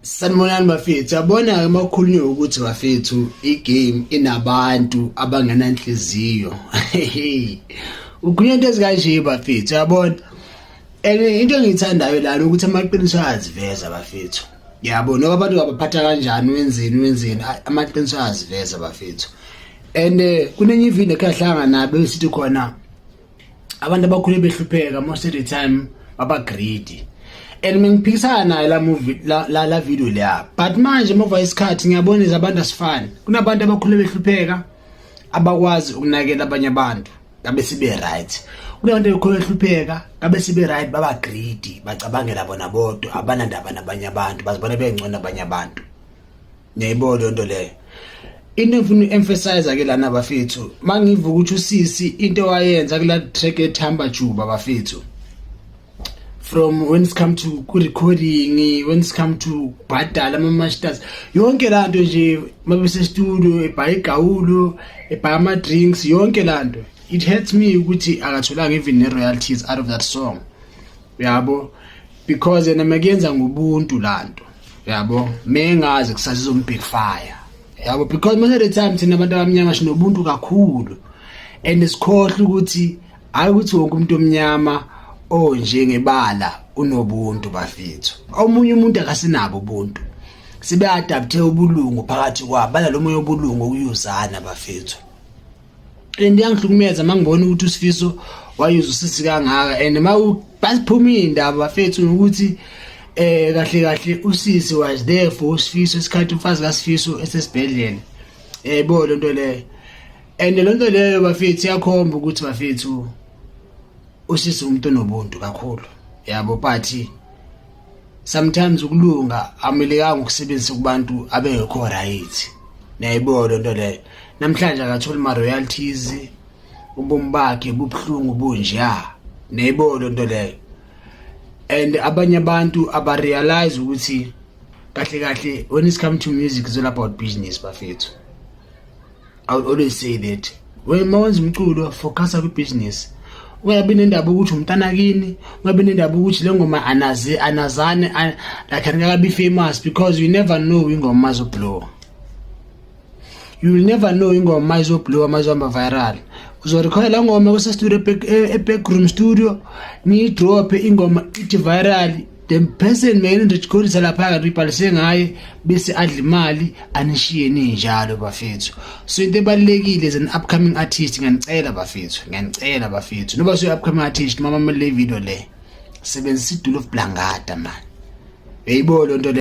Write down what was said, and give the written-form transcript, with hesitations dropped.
Sanibonani bafethu, yabona-ke uma kukhulunywa ukuthi bafethu i-game inabantu abangenanhliziyo. Ukhulunywa into ezikanje bafethu, yabona. And into engiyithandayo lana ukuthi amaqiniso ayaziveza bafethu. Yabo noma abantu abaphatha kanjani wenzeni wenzeni amaqiniso ayaziveza bafethu. And kunenye ivideo ekhe yahlangana nabo esithi khona abantu abakhule behlupheka most of the time baba greedy and mengiphikisana naye la movie la video leya, but manje muva isikhathi ngiyabona abantu asifani. Kunabantu abakhule behlupheka abakwazi ukunakela abanye abantu kabe sibe right, kunabantu abakhule behlupheka kabe sibe right baba greedy, bacabangela bona bodwa, abanandaba nabanye abantu, bazibona bengcono abanye abantu. Ngiyayibona leyo nto leyo. Into engifuna uemphasize ke lana bafethu, mangiva ukuthi usisi into wayenza kula track ethamba juba bafethu, from when it's come to ku recording, when it's come to bhadala ama masters, yonke lanto nje, mabese studio ebhayi igawulo, ebhaya ama drinks, yonke lanto, it hurts me ukuthi akatholanga even ne royalties out of that song, yabo, because yena mekuyenza ngobuntu lanto, yabo, mengazi kusasa izombackfire, yabo, because most of the time thina abantu abamnyama sinobuntu kakhulu and sikhohle ukuthi hayi ukuthi wonke umuntu omnyama onjengebala unobuntu bafethu. Omunye umuntu akasinabo ubuntu, sibe adapte ubulungu phakathi kwabo, banalo moya obulungu okuyuzana bafethu. And iyangihlukumeza mangibona ukuthi uSifiso wayuza usisi kangaka and basiphuma indaba bafethu ukuthi kahle kahle usisi was there for uSifiso isikhathi umfazi kaSifiso esesibhedlela, yebo, lento leyo. And lento leyo bafethu iyakhomba ukuthi bafethu usisi umuntu onobuntu kakhulu, yabo, but sometimes ukulunga amelekanga ukusebenzisa kubantu abengekho right. Niyayibona lento leyo. Namhlanje akatholi ma royalties, ubomi bakhe bubuhlungu bunjeya, niyayibona lento leyo. And abanye abantu abarealize ukuthi kahle kahle when it's come to music, it's all about business bafethu. I would always say that when mawenza umculo, focusa kwi-business, ungabi nendaba ukuthi umntana kini, ungabi nendaba ukuthi le ngoma anazi anazane like angakabi famous, because you never know ingoma mazoblow. You will never know ingoma mazoblow, mazohamba viral. Uzorekhoda la ngoma kuse studio, e-backroom studio, niyidrophe ingoma ithi viral, the person mayenirekhodisa lapha kanti uyibhalise ngaye, bese adla imali anishiye ninjalo bafethu. So into ebalulekile as an upcoming artist, ngiyanicela bafethu, ngiyanicela bafethu, noba usuyi upcoming artist, mama le video le, sebenzisa iDulof Blangata man, uyayibona lento le.